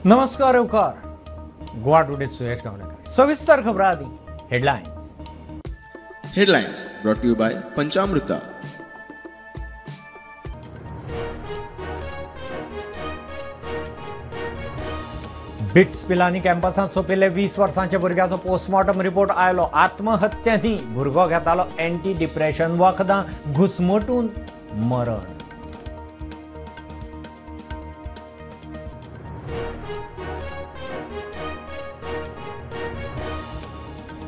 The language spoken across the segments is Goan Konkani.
नमस्कार येवकार गोवा टुडे सुयश गावणेकर. सविस्तर खबरां आदी headlines. Headlines brought to you by Panchamruta. BITS Pilani कॅम्पसांत सोंपिल्ले 20 वर्सांच्या भुरग्याचो पोस्टमॉर्टम रिपोर्ट आयलो. आत्महत्या न्ही, भुरगो घेतालो एंटी डिप्रेशन वखदां, घुसमटून मरण.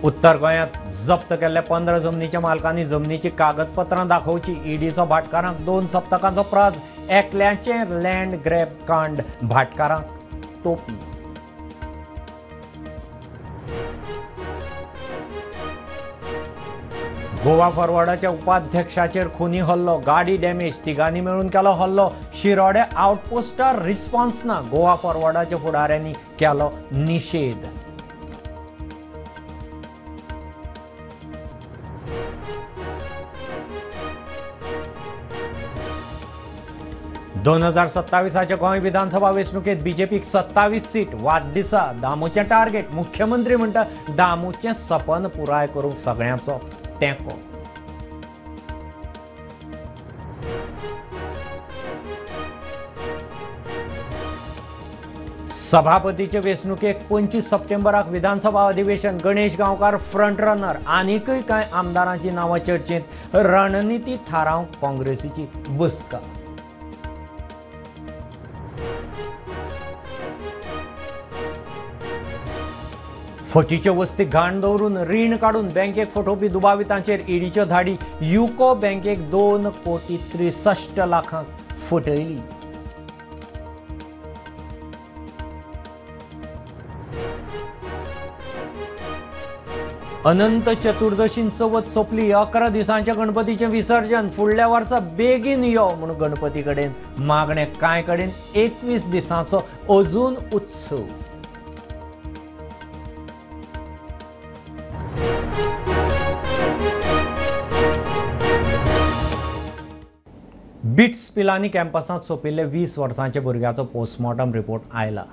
उत्तर गोंयांत जप्त केल्ल्या 15 जमनीच्या मालकांनी जमनीची कागदपत्रां दाखोवची. ईडीचो भाटकारांक 2 सप्तकांचो प्राज. एकल्याचें लँड ग्रॅब कांड, भाटकारांक तोपी. गोवा फॉरवर्डाच्या उपाध्यक्षाचेर खुनी हल्लो, गाडी डॅमेज, तिगांनी मेळून केलो हल्लो. शिरोडे आउटपोस्टार रिस्पॉन्स ना, गोवा फॉरवर्डाच्या फुडाऱ्यांनी केलो निशेध. दोन 2027 गोंय विधानसभा वेंचणुकेंत बीजेपीक 27 सीट. वाडदिसा दामूचें टार्गेट. मुख्यमंत्री म्हणटा दामूचें सपन पुराय करूंक सगळ्यांचो तेंको. सभापतीचे वेंचणुकेक 25 सप्टेंबराक विधानसभा अधिवेशन. गणेश गांवकार फ्रंट रनर. आनीकय कांय आमदारांची नांवां चर्चेंत. रणनिती थारावंक काँग्रेसीची बसका. फटीच्यो वस्ती घाण दवरून रीण काडून बँकेक फटोवपी दुबावितांचेर ईडीच्यो धाडी. युको बँकेक 2,63 कोटी फटयली. अनंत चतुर्दशीन चवथ सोंपली. 11 दिसांच्या गणपतीचें विसर्जन. फुडल्या वर्सा बेगीन यो म्हूण गणपती कडेन मागणें. कांय कडेन 21 दिसांचो अजून उत्सव. बिट्स पिलानी कॅम्पसांत सोंपिल्ले 20 वर्सांच्या भुरग्याचो पोस्टमॉर्टम रिपोर्ट आयला.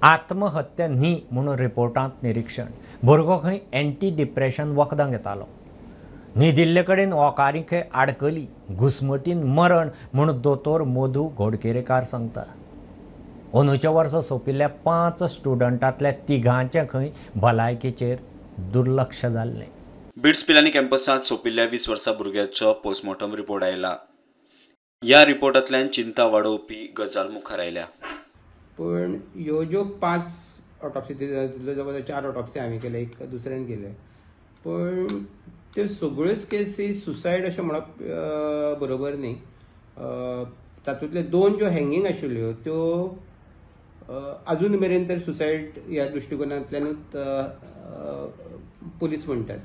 आत्महत्या न्ही म्हणून रिपोर्टांत निरीक्षण. भुरगो खंय एंटी डिप्रेशन वखदां घेतालो. न्हिदिल्ले कडेन ओकारी खंय आडकली, घुसमटीन मरण म्हूण दोतोर मधू घोडकेरेकार सांगता. अंदूच्या वर्सा सोंपिल्ल्या 5 स्टुडंटांतल्या 3 खंय भलायकेचेर दुर्लक्ष जाल्लें. बिट्स पिलानी कॅम्पसांत सोंपिल्ल्या 20 वर्सां भुरग्याचो पोस्टमॉर्टम रिपोर्ट आयला. ह्या रिपोर्टांतल्यान चिंता वाडोवपी गजाल मुखार आयल्या. पण ह्यो ज्यो 5 ऑटोप्सी जवळ 4 ऑटोप्सी हांवें केले, एक दुसऱ्यान केले, पण त्यो सगळ्योच केसी सुसायड अशें म्हणप बरोबर न्ही. तातूंतले 2 ज्यो हँगींग आशिल्ल्यो त्यो अजून मेरेन तर सुसायड ह्या दृश्टिकोनांतल्यानूच पुलीस म्हणटात.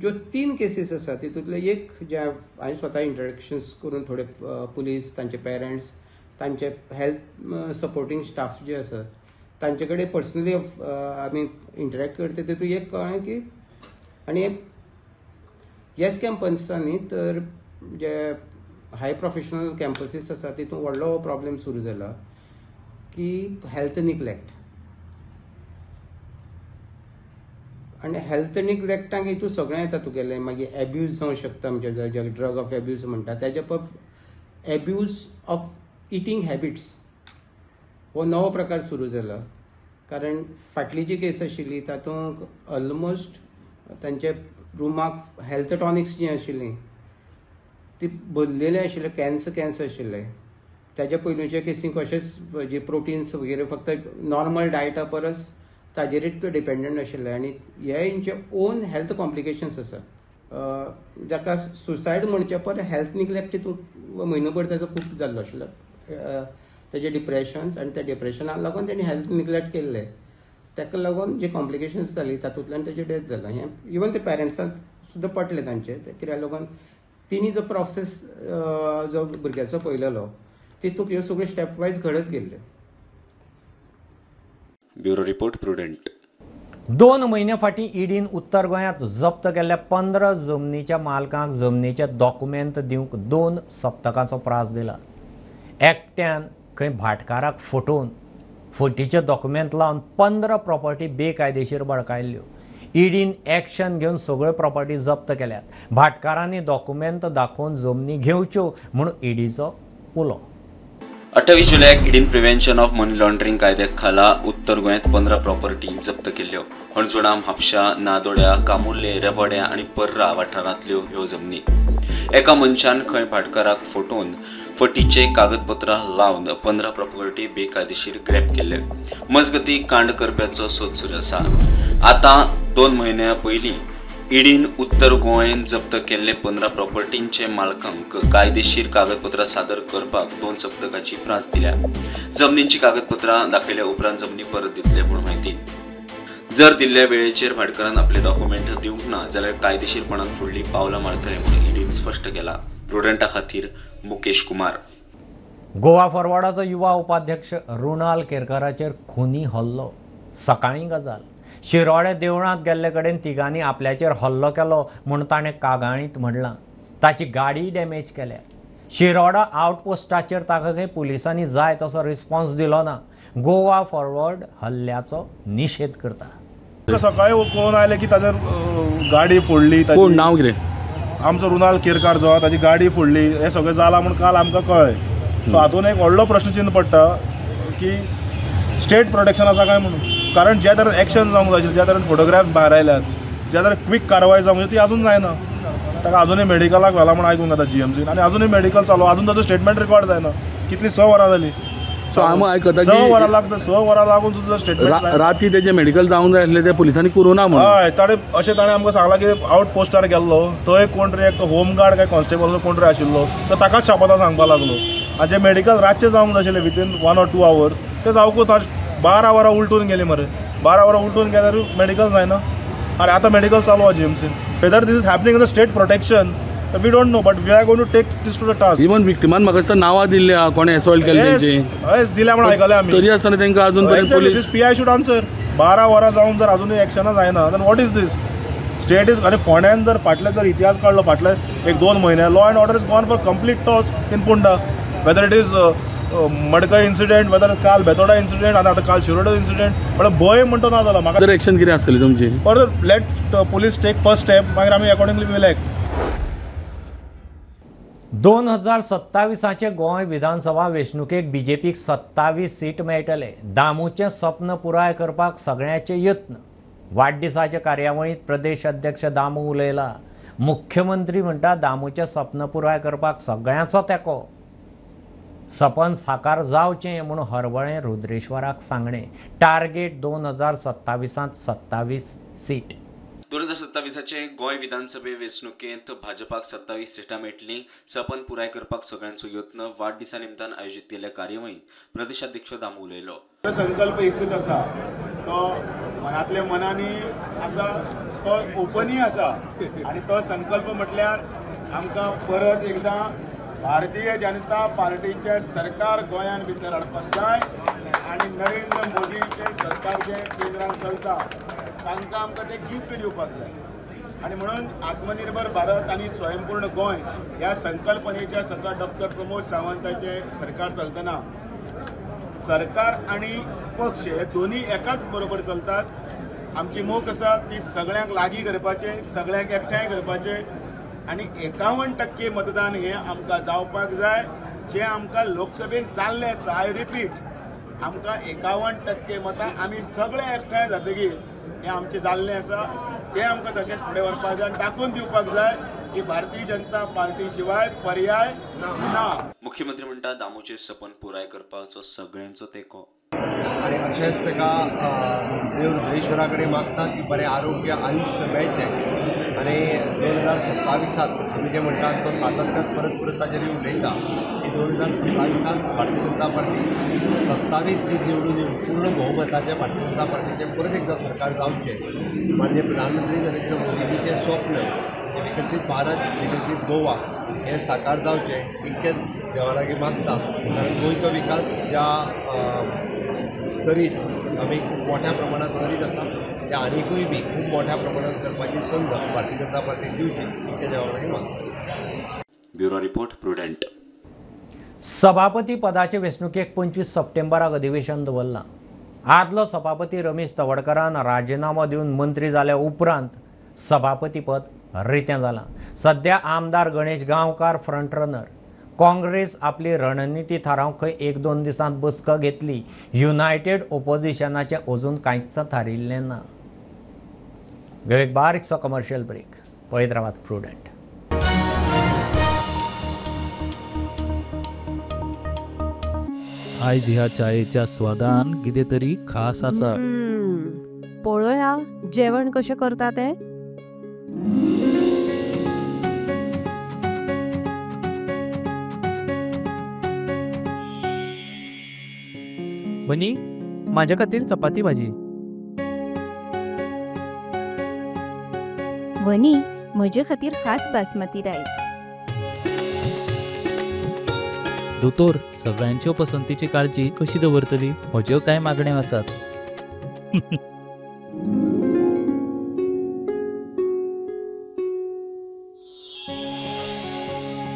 ज्यो 3 केसीस आसा तितूंतले एक जे हांवें स्वता इंटरेक्शन्स करून थोडे पुलीस, तांचे पेरंट्स, तांचे हेल्थ सपोर्टींग स्टाफ जे आसा तांचे कडेन पर्सनली आमी इंटरेक्ट करता. तितूंत एक कळ्ळें की आनी येस कॅम्पसां न्ही तर जे हाय प्रोफेशनल कॅम्पसीस आसा तितूंत व्हडलो प्रॉब्लेम सुरू जाला की हेल्थ निग्लेक्ट. आनी हेल्थ निग्लेक्टाक हितून सगळें येता तुगेलें, मागीर एब्यूज जावं शकता, म्हणजे जे ड्रग ऑफ एब्यूज म्हणटा तेजे पर एब्यूज ऑफ इटींग हॅबिट्स हो नवो प्रकार सुरू जाला. कारण फाटली जी केस आशिल्ली तातूंत ऑलमोस्ट तांचे रुमाक हेल्थ टॉनिक्स जीं आशिल्लीं ती भरलेली आशिल्ले, कॅन्स आशिल्ले. ताच्या पयलूच्या केसींक अशेंच जे प्रोटिन्स वगैरे फक्त नॉर्मल डायटा परस ताजेरूच डिपेंडंट आशिल्ले आनी हे हेंचे ओन हेल्थ कॉम्प्लिकेशन्स आसा. जाका सुसायड म्हणचे पर हेल्थ निग्लेक्ट तितून म्हयनोभर ताजो खूब जाल्लो आशिल्लो, ताजे डिप्रेशन्स, आनी त्या डिप्रेशनाक लागून तेणी हेल्थ निग्लेक्ट केल्ले, ताका लागून जे कॉम्प्लिकेशन्स जाली तातूंतल्यान ताजें डेथ जाला. हें इवन ते पेरंट्सांक सुद्दां पटलें तांचें, कित्याक लागून तिणी जो प्रोसेस जो भुरग्याचो पळयलेलो तितूंत ह्यो सगळ्यो स्टेप वायज घडत गेल्ल्यो. Bureau report, Prudent. 2 म्हयने फाटीं ईडीन उत्तर गोंयांत जप्त केल्ल्या 15 जमनीच्या मालकांक जमनीचे डॉक्युमेंट दिवंक 2 सप्तकांचो प्रास दिला. एकट्यान खंय भाटकाराक फटोवन फटीचे डॉक्युमेंट लावन 15 प्रॉपर्टी बेकायदेशीर बळकायल्ल्यो. ईडीन एक्शन घेवन सगळ्यो प्रॉपर्टी जप्त केल्यात. भाटकारांनी डॉक्युमेंट दाखोवन जमनी घेवच्यो म्हूण ईडीचो उलो. 28 जुलयाक ईडीन प्रिव्हेन्शन ऑफ मनी लॉन्ड्रिंग कायद्या खाला उत्तर गोंयांत 15 प्रॉपर्टी जप्त केल्ल्यो. हणजुणा, म्हापशा, नादोड्या, कामुर्ले, रेवड्या आनी पर्रा वाठारांतल्यो ह्यो जमनी. एका मनशान खंय भाटकाराक फटोवन फटीचे कागदपत्रां लावन 15 प्रॉपर्टी बेकायदेशीर ग्रॅप केल्ले. मजगती कांड करप्याचो सोद सुरू आसा. आतां 2 म्हयन्या पयलीं ईडीन उत्तर गोंयांत जप्त केल्ले 15 प्रॉपर्टींचे मालकांक कायदेशीर कागदपत्रां सादर करपाक 2 सप्तकाची प्रास दिल्या. जमनींची कागदपत्रां दाखयल्या उपरांत जमनी परत दितले म्हूण म्हायती. जर दिल्ल्या वेळेचेर भाटकारान आपले डॉक्युमेंट दिवंक ना जाल्यार कायदेशीरपणान फुडली पावलां मारतले म्हूण ईडीन स्पश्ट केला. प्रुडंटा खातीर मुकेश कुमार. गोवा फॉरवर्डाचो युवा उपाध्यक्ष रुणाल केरकाराचेर खुनी हल्लो. सकाळीं गजाल. शिरोडे देवळांत गेल्ले कडेन तिगांनी आपल्याचेर हल्लो केलो म्हूण ताणें कागाळींत म्हणलां. ताची गाडी डॅमेज केल्या. शिरोडा आउटपोस्टाचेर ताका खंय पुलिसांनी जाय तसो रिस्पॉन्स दिलो ना. गोवा फॉरवर्ड हल्ल्याचो निशेध करता. सकाळी कळून आयलें की ताचेर गाडी फोडली. कोण नांव कितें? आमचो रुणाल केरकार जो आहा ताची गाडी फोडली. हें सगळें जालां म्हूण काल आमकां कळ्ळें. सो हातून एक व्हडलो प्रश्नचिन्न पडटा की स्टेट प्रोटेक्शन आसा काय म्हणून. कारण ज्या तरेन एक्शन जावंक जाय आशिल्लें, ज्या तरेन फोटोग्राफ भायर आयल्यात, ज्या तरेन क्वीक कारवाय जावंक जाय ती अजून जायना. ताका अजुनूय मेडिकलाक व्हेला म्हूण आयकूंक येता जीएमसीन आनी अजुनूय मेडिकल चालू, अजून ताचो स्टेटमेंट रिकॉर्ड जायना. कितली 6 वरां जाली. सो आमी आयकता 6 वरां लागता, 6 वरां लागून सुद्दां स्टेटमेंट राती तेजें मेडिकल जावंक जाय आसलें तें पुलिसांनी करूं ना म्हणून. हय, ताणें अशें ताणें आमकां सांगलां की आवट पोस्टार गेल्लो थंय कोण तरी एक होमगार्ड काय कॉन्स्टेबल कोण तरी आशिल्लो तर ताकाच शापोतां सांगपाक लागलो. आनी जें मेडिकल रातचें जावंक जाय आशिल्लें विथीन 1 or 2 hours तें जावंकूच 12 वरां उलटून गेली मरे. 12 वरां उलटून गेल्यार मेडिकल जायना. आनी आतां मेडिकल चालू आहा जीएमसीन. Whether this is happening in the state protection we don't know, but we are going to take this to the task. Even विक्टिमान म्हाका दिसता नांवां दिल्ली आहा, कोणें असॉल्ट केल्लें तेंची. हय, दिल्या म्हूण आयकलें आमी. तरी आसतना तांकां अजून पर्यंत पुलीस PI should answer. 12 वरां जावन जर अजुनूय एक्शनां जायना then what is this state is. आनी फोंड्यान जर फाटले जर इतिहास काडलो फाटले 1-2 म्हयने, law and order is gone for complete toss in Ponda. Whether it is Madkai incident, whether काल बेतोडा इन्सिडेंट आनी आतां काल शिरोडा इन्सिडेंट, म्हळ्यार भंय म्हणटा ना जाला म्हाका. जर एक्शन कितें आसतली तुमची? परत let police take first step, मागीर आमी अकॉर्डिंगली will act. 2027 Goa विधानसभा वेंचणुकेक बीजेपीक 27 सीट मेळटले. दामूचें स्वप्न पुराय करपाक सगळ्यांचे यत्न. वाडदिसाचे कार्यावळींत प्रदेश अध्यक्ष दामू उलयला. मुख्यमंत्री म्हणटा दामूचें स्वप्न पुराय करपाक सगळ्यांचो तेंको. सपन साकार जावचें म्हूण हरवळें रुद्रेश्वराक सांगणें. Target 2027 27 seat. 2027 गोंय विधानसभे वेंचणुकेंत भाजपाक 27 सिटां मेळटलीं. सपन पुराय करपाक सगळ्यांचो यत्न. वाडदिसा निमतान आयोजीत केल्ल्या कार्यावळींत प्रदेशाध्यक्ष दामू उलयलो. संकल्प एकूच आसा, तो मनांतल्या मनांनी आसा, तो ओपनूय आसा. आनी तो संकल्प म्हटल्यार आमकां परत एकदां भारतीय जनता पार्टीचें सरकार गोंयांत भितर हाडपाक जाय आनी नरेंद्र मोदीचें सरकार जें केंद्रान चलता तांकां आमकां तें गिफ्ट दिवपाक जाय. आनी म्हणून आत्मनिर्भर भारत आनी स्वयंपूर्ण गोंय ह्या संकल्पनेच्या सकयल डॉक्टर प्रमोद सावंताचें सरकार चलतना सरकार आनी पक्ष हे दोनूय एकाच बरोबर चलतात. आमची मोख आसा ती सगळ्यांक लागीं करपाचें, सगळ्यांक एकठांय करपाचें आनी 51% मतदान हें आमकां जावपाक जाय, जें आमकां लोकसभेन जाल्लें आसा. I repeat, आमकां 51% मतां आमी सगळे एकठांय जातकीर हें आमचें जाल्लें आसा, तें आमकां तशेंच फुडें व्हरपाक जाय आनी दाखोवन दिवपाक जाय की भारतीय जनता पार्टी शिवाय पर्याय ना. मुख्यमंत्री म्हणटा दामूचें सपन पुराय करपाचो सगळ्यांचो तेंको. आनी अशेंच ताका देव रुद्रेश्वरा कडेन मागता की बरें आरोग्य आयुश्य मेळचें. आनी 2027 आमी जें म्हणटात तो सातत्यान परत परत ताजेर उलयता की 2027 भारतीय जनता पार्टी 27 सीट निवडून येवन पूर्ण बहुमताचें भारतीय जनता पार्टीचें परत एकदां सरकार जावचें. माननीय प्रधानमंत्री नरेंद्र मोदीजीचें स्वप्न विकसीत भारत विकसीत गोवा हें साकार जावचें इतकेंच देवा लागीं मागता. कारण गोंयचो विकास ज्या करीत आमी खूब मोठ्या प्रमाणात करीत आसा ते आनिकूय बी खूब मोठ्या प्रमाणात करपाची संद भारतीय जनता पार्टीक दिवची इतकें देवा लागीं मागता. Bureau report, Prudent. सभापती पदाचे वेंचणुकेक 25 सप्टेंबराक अधिवेशन दवरलां. आदलो सभापती रमेश तवडकरान राजिनामो दिवन मंत्री जाल्या उपरांत सभापतीपद रितें जालां. सध्या आमदार गणेश गांवकार फ्रंट रनर. काँग्रेस आपली रणनिती थारावंक खंय 1-2 दिसांत बसका घेतली. युनायटेड ओपोजिशनाचें अजून कांयच थारिल्लें ना. एक बारीकसो कमर्शियल ब्रेक. पळयत रावात प्रुडंट. आयज ह्या चायेच्या स्वादान कितें तरी खास आसा. पळोवया जेवण कशें करता तें. बनी, माझ्या खातीर चपाती भाजी. वनी, म्हजे खातीर खास बासमती रायस. दोतोर, सगळ्यांच्यो पसंतीची काळजी कशी दवरतली? म्हज्यो कांय मागण्यो आसात.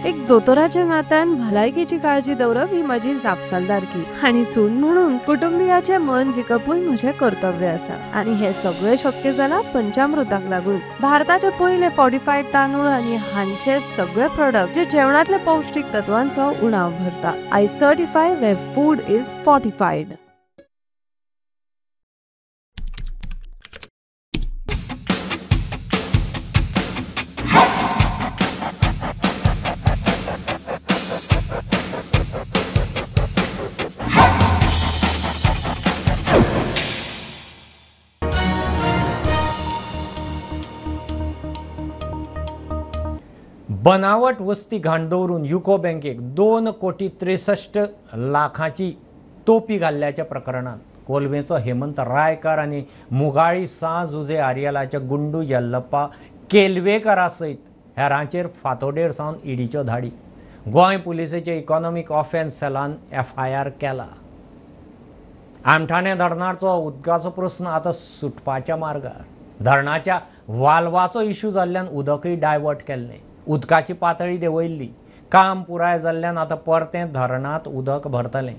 एक दोतोराच्या नात्यान भलायकेची काळजी दवरप ही म्हजी जापसालदारकी आनी सून म्हणून कुटुंबियाचें मन जिखपूय म्हजें कर्तव्य आसा. आनी हें सगळें शक्य जालां पंचामृताक लागून. भारताचे पयले फॉर्टिफायड तांदूळ आनी हांचे सगळे प्रोडक्ट जे जेवणांतले पौष्टीक तत्वांचो उणाव भरता. I certify where food is fortified. बनावट वस्ती घाण दवरून युको बँकेक 2,63 कोटी तोपी घाल्ल्याच्या प्रकरणात कोलवेचो हेमंत रायकार आनी मुगाळी सां जुजे आरियलाच्या गुंडू यल्लप्पा केलवेकरा सयत हेरांचेर फातोडेर सावन ईडीच्यो धाडी. गोंय पुलिसेचे इकॉनॉमीक ऑफेन्स सेलान एफआयआर केला. आमठाणे धरणाचो उदकाचो प्रस्न आतां सुटपाच्या मार्गार. धरणाच्या वाल्वाचो इश्यू जाल्ल्यान उदकूय डायवर्ट केल्लें. उदकाची पातळी देंवयल्ली. काम पुराय जाल्ल्यान आतां परतें धरणांत उदक भरतलें.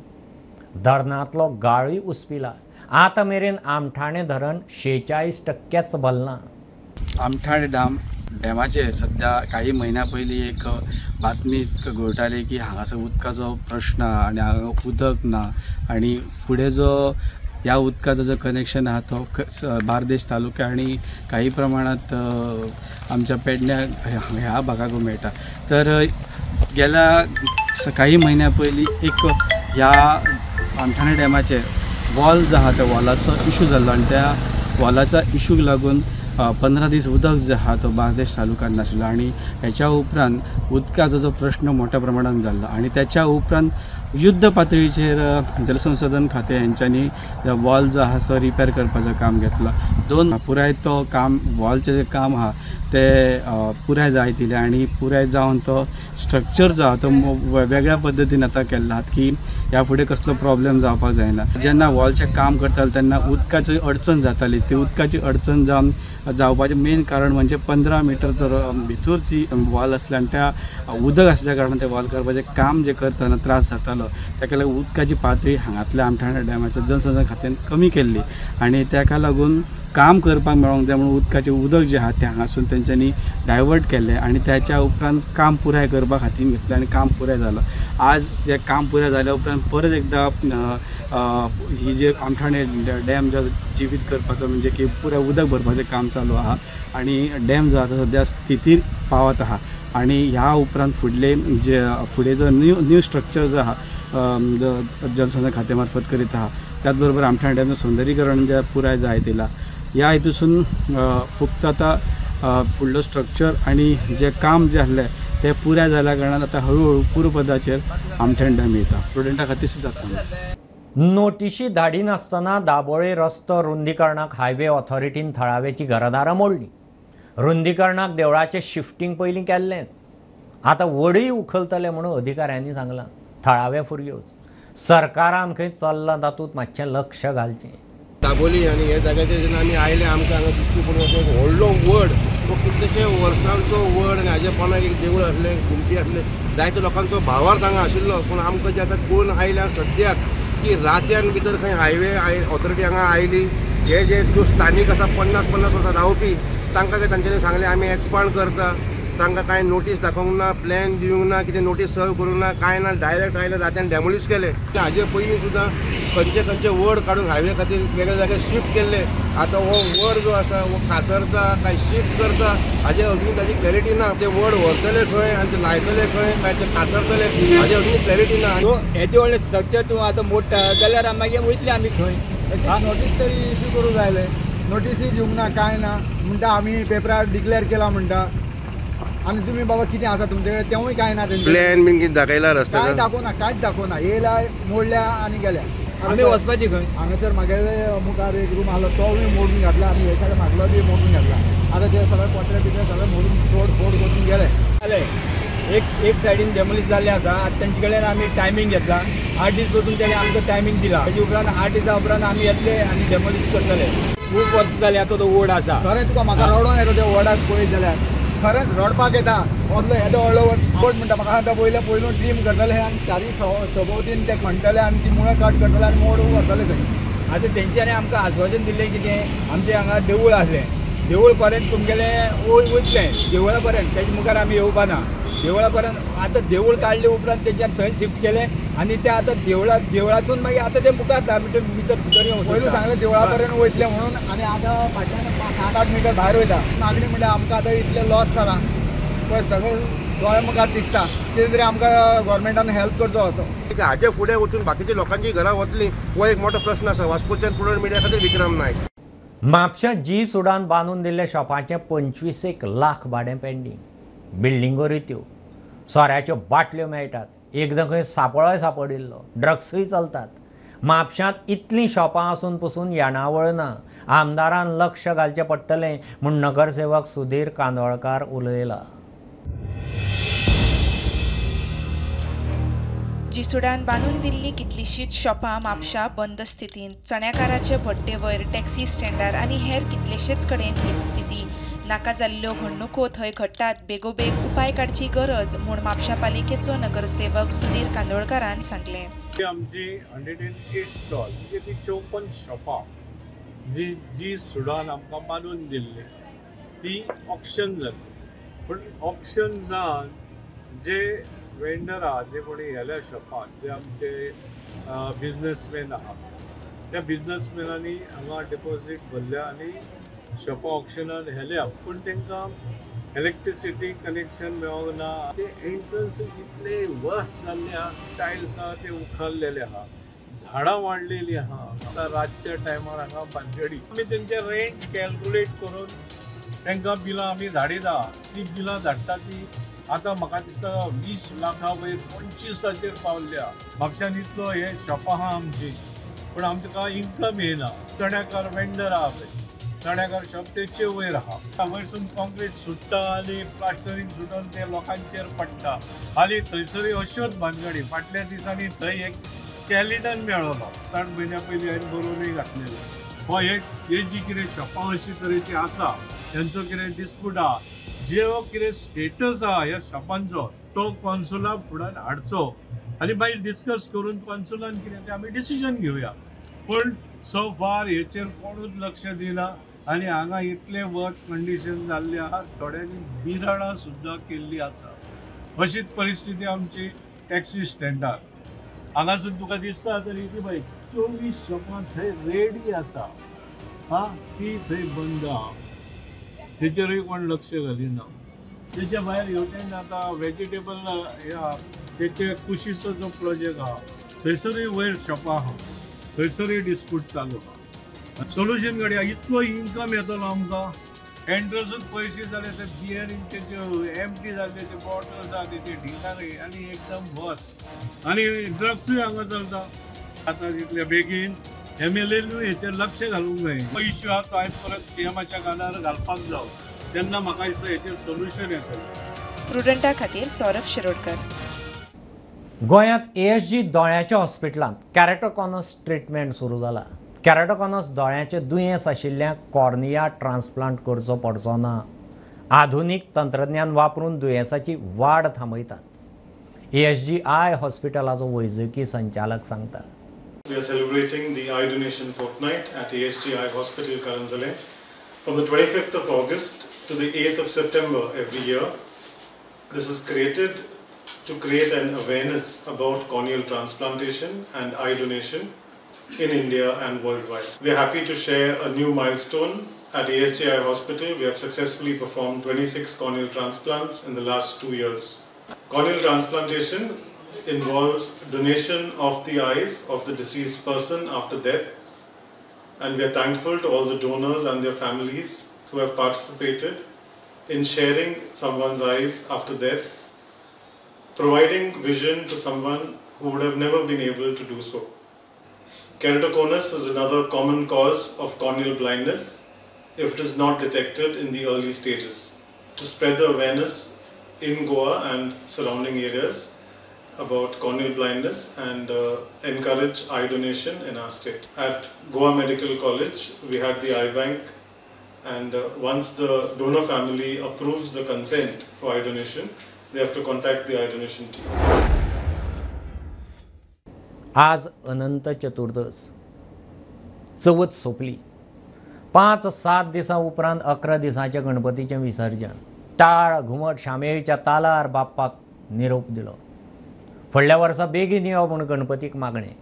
धरणांतलो गाळूय उसपिला. आतां मेरेन आमठाणे धरण 46% भरलां. आमठाणे डॅमाचेर सद्या काही म्हयन्या पयलीं एक बातमी घोळटाली की हांगासर उदकाचो प्रश्न आनी हांगा उदक ना आनी फुडें जो ह्या उदकाचो जो कनेक्शन आहा तो बार्देश तालुक्या आनी काही प्रमाणांत आमच्या पेडण्या ह्या भागाक मेळटा. तर गेल्या काही म्हयन्या पयलीं एक ह्या आमठाणे डॅमाचेर वॉल जो आहा त्या वॉलाचो इशू जाल्लो आनी त्या वॉलाच्या इशूक लागून 15 दीस उदक जे आहा तो बार्देश तालुक्यांत नासलो आनी हेच्या उपरांत उदकाचो जो प्रश्न मोठ्या प्रमाणान जाल्लो आनी त्याच्या उपरांत युद्ध पातळीचेर जलसंसाधन खातें हेंच्यांनी वॉल जो आहा तो रिपेर करपाचें काम घेतलां. दोन पुराय तो काम वॉलचें जें काम आहा तें पुराय जायत येयलें आनी पुराय जावन तो स्ट्रक्चर जो आहा तो वेगळ्या पद्दतीन आतां केल्लो आहा की ह्या फुडें कसलो प्रॉब्लेम जावपाक जायना. जेन्ना वॉलचें काम करताले तेन्ना उदकाची अडचण जाताली. ती उदकाची अडचण जावन जावपाचें मेन कारण म्हणजे 15 मिटर जर भितर जी वॉल आसली आनी त्या उदक आसल्या कारणान तें वॉल करपाचें काम जें करतना त्रास जातालो. ताका लागून उदकाची पातळी हांगांतल्या आमठाणे डॅमाच्या जलसंसाधन खात्यान कमी केल्ली आनी ताका लागून काम करपाक मेळोंक जाय म्हणून उदकाचें उदक जें आहा तें हांगासून तेंच्यांनी डायवर्ट केलें आनी त्याच्या उपरांत काम पुराय करपाक हातीन घेतलें आनी काम पुराय जालो. आज जें काम पुराय जाल्या उपरांत परत एकदां ही जे आमठाणे डॅम जो जिवीत करपाचो म्हणजे की पुराय उदक भरपाचें काम चालू आहा आनी डॅम जो आसा सद्या स्थितीर पावत आहा आनी ह्या उपरांत फुडले जे फुडें जो न्यू स्ट्रक्चर जो आहा जलसंसाधन खात्या मार्फत करीत आहा. त्याच बरोबर आमठाणे डॅमचें सौंदर्यीकरण जें पुराय जायत येयलां. ह्या हितूसून फक्त आतां फुडलो स्ट्रक्चर आनी जें काम जें आसलें तें पुराय जाल्या कारणान आतां हळू हळू पूर्वपदाचेर आमठाणे डॅम येता. स्टुडंटा खातीर सुद्दां. नोटिशी धाडिनासतना दाबोळे रस्तो रुंदीकरणाक हायवे ऑथॉरिटीन थळावेची घरदारां मोडली. रुंदीकरणाक देवळाचें शिफ्टींग पयलीं केल्लेंच, आतां वडूय उखलतले म्हणून अधिकाऱ्यांनी सांगलां. थळावे फुरयोज सरकारान खंय चल्लां तातूंत मातशें लक्ष घालचें. दाबोली आनी हे जाग्याचेर जेन्ना आमी आयले आमकां हांगा दिश्टी पडलो एक व्हडलो वड, तो कितलेशे वर्सांचो वड आनी हाजे पोंदा एक देवूळ आसलें, घुमटी आसलें, जायते लोकांचो भावार्थ हांगा आशिल्लो. पूण आमकां जे आतां कोण आयल्या सद्याक की रात्यान भितर खंय हायवे ऑथॉरिटी हांगा आयली. हे जे जो स्थानीक आसा 50-50 वर्सां रावपी तांकां काय तांच्यांनी सांगलें आमी एक्सपांड करता, तांकां कांय नोटीस दाखोवंक ना, प्लॅन दिवंक ना, कितें नोटीस सर्व करूंक ना, कांय ना, डायरेक्ट आयले रात्यान डॅमोलिश केले. हाजे पयलीं सुद्दां खंयचे खंयचे वड काडून हायवे खातीर वेगळ्या जाग्यार शिफ्ट केल्ले. आतां हो वड जो आसा हो कातरता काय शिफ्ट करता हाजे अजून ताजी क्लॅरिटी ना. ते वड व्हरतले खंय आनी ते लायतले खंय काय ते कातरतले हाजे अजून क्लॅरिटी ना. येदें व्हडलें स्ट्रक्चर तूं आतां मोडटा जाल्यार मागीर वयतले आमी खंय? नोटीस तरी इश्यू करूंक जाय आसलें, नोटीसूय दिवंक ना, कांय ना. म्हणटा आमी पेपरार डिक्लेअर केला म्हणटा आनी तुमी बाबा कितें आसा तुमचे कडेन तेंवूय कांय ना. प्लॅन बीन कितें दाखयला रस्त्यार? कांय दाखोवना, कांयच दाखोवना. येयला मोडल्या आनी गेल्या. आमी वचपाची खंय? हांगासर म्हागेले मुखार एक रूम आसलो तोवूय मोडून घातला आनी हे सायडीन म्हागलो बी मोडून घातला. आतां ते सगळे पत्रे बित्रे सगळे मोडून तोड फोड करून गेले. एक सायडीन डेमोलिश जाल्लें आसा. आतां तेंचे कडेन आमी टायमींग घेतला, 8 दीस पसून तेणी आमकां टायमींग दिला. तेजे उपरांत 8 दिसा उपरांत आमी येतले आनी डेमोलिश करतले. खूब वर्सां जालीं आतां तो वड आसा. खरें तुका म्हाका रडोन येता त्या वडाक पळयत जाल्यार, खरेंच रडपाक येता. असलो येदो व्हडलो वड म्हणटा म्हाका आतां पयलें पयलू ट्रीम करतले आनी चारी सभोवतीन ते खणटले आनी ती मुळां कट करतले आनी मोड व्हरतले थंय. आतां तेंच्यांनी आमकां आश्वासन दिल्लें कितें, आमचें हांगा देवूळ आसलें, देवूळ पर्यंत तुमगेलें वयतलें, देवळा पर्यंत, तेजे मुखार आमी येवपा ना. देवळा पर्यंत आतां देवूळ काडले उपरांत तेंच्यान थंय शिफ्ट केलें आनी ते आतां देवळासून मागीर आतां ते मुखार 10 मिटर भितर येवंक पयलू सांगलें देवळा पर्यंत वयतलें म्हणून आनी आतां फाटल्यान 7-8 मिटर भायर वयता. मागणी म्हणल्यार आमकां आतां इतलें लॉस जाला पळय, सगळें दोळ्या मुखार दिसता. कितें तरी आमकां गव्हर्मेंटान हेल्प करचो असो. हाजे फुडें वचून बाकीच्या लोकांची घरां वतलीं हो एक मोठो प्रश्न आसा. वास्कोच्यान प्रुडंट मिडिया खातीर विक्रम नायक. म्हापश्यां जी सुडान बांदून दिल्ल्या शॉपाचें 25 लाख भाडें पेंडींग. बिल्डिंगो रित्यो, सोऱ्याच्यो बाटल्यो मेळटात, एकदां खंय सापळोय सापडिल्लो, ड्रग्सूय चलतात. म्हापश्यांत इतलीं शॉपां आसून पसून येणावळ ना. आमदारान लक्ष घालचें पडटलें म्हूण नगरसेवक सुधीर कांदोळकार उलयला. जिसुडान बांदून दिल्लीं कितलींशींच शॉपां म्हापश्यां बंद स्थितींत. चण्याकाराचे भट्टे वयर, टॅक्सी स्टँडार आनी हेर कितलेशेच कडेन हीच स्थिती. नाका जाल्ल्यो घडणुको थंय घडटात. बेगोबेग उपाय काडची गरज म्हूण म्हापश्यां पालिकेचो नगरसेवक सुधीर कांदोळकारान सांगलें. आमची 108 स्टॉल म्हणजे ती 54 शॉपां जी जी सुडान आमकां बांदून दिल्ली ती ऑक्शन जाली. पूण ऑक्शन जावन जे वेंडर आहा, जे कोणी हेल्या शॉपान जे आमचे बिजनसमॅन आहा त्या बिजनसमॅनांनी हांगा डिपॉझीट भरल्या आनी शॉपां ऑक्शनान हेल्या, पूण तांकां इलेक्ट्रिसिटी कनेक्शन मेळोंक ना. ते एंट्रन्स इतले वर्स जाल्ले आहा, टायल्स आहा ते उखल्लेले आहा, झाडां वाडलेली आहा. आतां रातच्या टायमार हांगा भानगडी. आमी तेंचे रेंट कॅल्कुलेट करून तांकां बिलां आमी धाडिना. ती बिलां धाडटा ती आतां म्हाका दिसता 20 लाखां वयर 25 पावल्या. म्हापश्यान इतलो हे शॉपां आहा आमची, पूण आमकां इन्कम येयना. चण्याकार वेंडर आहा पळय, चण्याकार शॉप तेचे वयर आहा, वयरसून कॉन्क्रीट सुट्टा आनी प्लास्टरींग सुटून ते लोकांचेर पडटा. आनी थंयसरूय अश्योच भानगडी. फाटल्या दिसांनी थंय एक स्कॅलिटन मेळ्ळो, 8 म्हयन्या पयलीं हांवें बरोवनूय घातलेलें. हो हे जी कितें शॉपां अशी तरेची आसा तेंचो कितें डिस्प्यूट आहा, जो कितें स्टेटस आहा ह्या शॉपांचो तो कॉन्सुला फुडान हाडचो आनी मागीर डिस्कस करून कॉन्सुलान कितें तें आमी डिसिजन घेवया. पूण सो फार हेचेर कोणूच लक्ष दिना आनी हांगा इतलें वर्स कंडिशन जाल्लें आहा, थोड्यांनी बिराडां सुद्दां केल्ली आसा. अशीच परिस्थिती आमची टॅक्सी स्टँडार. हांगासून तुका दिसता तरी ती पळय 24 शॉपां थंय रेडी आसा, हा ती थंय बंद आहा, तेचेरूय कोण लक्ष घालिना. तेच्या भायर हेवटेन आतां वेजिटेबल हे आहा, तेचे कुशीचो जो प्रोजेक्ट आहा थंयसरूय वयर शॉपां आहा, थंयसरूय डिस्प्यूट चालू आहा. सोल्युशन काडया. इतलो इन्कम येतलो आमकां, एंट्रन्सूच पयशे जाले ते बियरींचे ज्यो एमटी जाल्ले ते बॉटल्स आहा तेचे ढिगारे आनी एकदम बस. आनी ड्रग्सूय हांगा चलता. आतां तितले बेगीन एमएलएनूय हेचेर लक्ष घालूंक जाय. हो इश्यू आहा तो हांवें परत सीएमाच्या कानार घालपाक जावो, तेन्ना म्हाका दिसता हेचेर सोल्युशन येतलें. प्रुडंटा खातीर सौरभ शिरोडकर. गोंयांत एएसजी दोळ्याच्या हॉस्पिटलांत कॅरेटोकॉनस ट्रिटमेंट सुरू जाला. कॅरेटोकॉनस दोळ्याचें दुयेंस आशिल्ल्याक कॉर्निया ट्रान्सप्लांट करचो पडचो ना. आधुनीक तंत्रज्ञान वापरून दुयेंसाची वाड थांबयतात. एएसजी I हॉस्पिटलाचो वैजकी संचालक सांगता. we are celebrating the Eye Donation Fortnight at ASG Eye Hospital, Caranzalem, from the 25th of August to the 8th of September every year. This is created to create an awareness about corneal transplantation and eye donation in India and worldwide. We are happy to share a new milestone at ASG Eye Hospital. We have successfully performed 26 corneal transplants in the last 2 years. Corneal transplantation involves donation of the eyes of the deceased person after death, and we are thankful to all the donors and their families who have participated in sharing someone's eyes after death, providing vision to someone who would have never been able to do so. Keratoconus is another common cause of corneal blindness if it is not detected in the early stages. To spread the awareness in Goa and surrounding areas about corneal blindness and encourage eye donation in our state. At Goa Medical College, we had the eye bank, and once the donor family approves the consent for eye donation, they have to contact the eye donation team. आज अनंत चतुर्दश चवथ सोंपली. 5-7 दिसां उपरांत 11 दिसांचें गणपतीचें विसर्जन. टाळ घुमट शामेळच्या तालार बाप्पाक निरोप दिलो. फुडल्या वर्सा बेगीन यो म्हूण गणपतीक मागणें.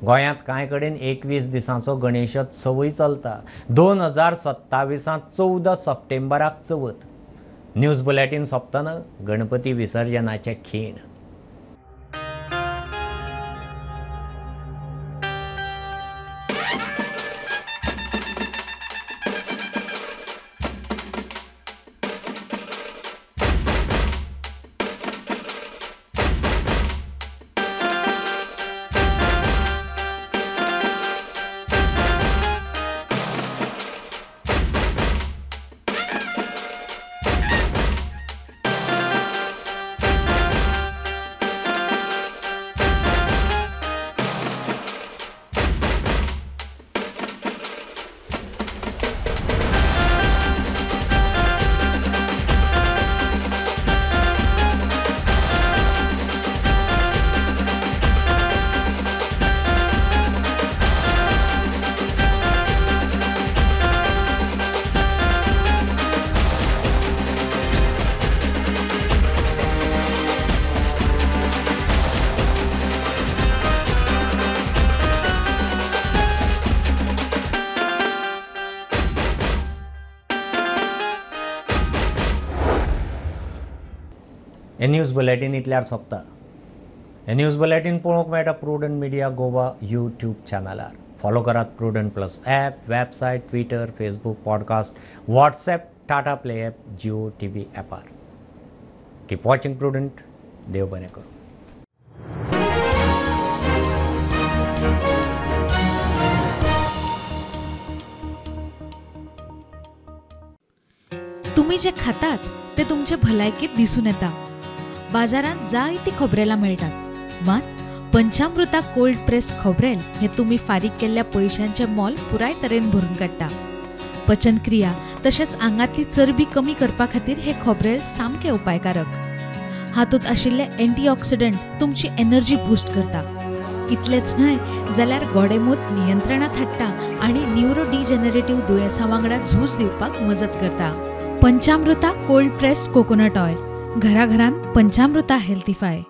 गोंयांत कांय कडेन 21 दिसांचो गणेशोत्सवूय चलता. 2027 14 सप्टेंबराक चवथ. न्यूज बुलेटीन सोंपतना गणपती विसर्जनाचे खीण. हे न्यूज बुलेटीन इतल्यार सोंपता. हे न्यूज बुलेटीन पळोवंक मेळटा प्रुडंट मिडिया गोवा यूट्यूब चॅनलार. फॉलो करात Prudent plus app, website, Twitter, Facebook, podcast, WhatsApp, Tata Play app, Jio TV ॲपार. Keep watching prudent. देव बरें करूं. तुम्ही जे खातात ते तुमचे भलायकेत दिसून येता. बाजारांत जायती खोबरेलां मेळटात, मात पंचामृता कोल्ड प्रेस खोबरेल हे तुमी फारीक केल्ल्या पयशांचें मोल पुराय तरेन भरून काडटा. पचनक्रिया तशेंच आंगांतली चरबी कमी करपा खातीर हे खोबरेल सामकें उपायकारक. हातूंत आशिल्ले एंटीऑक्सिडंट तुमची एनर्जी बूस्ट करता. इतलेंच न्हय जाल्यार गोडेमूत नियंत्रणांत हाडटा आनी न्युरो डिजनरेटिव्ह दुयेंसां वांगडा झूज दिवपाक मजत करता. Panchamruta cold pressed coconut oil, घराघरांत पंचामृता हेल्थीफाय.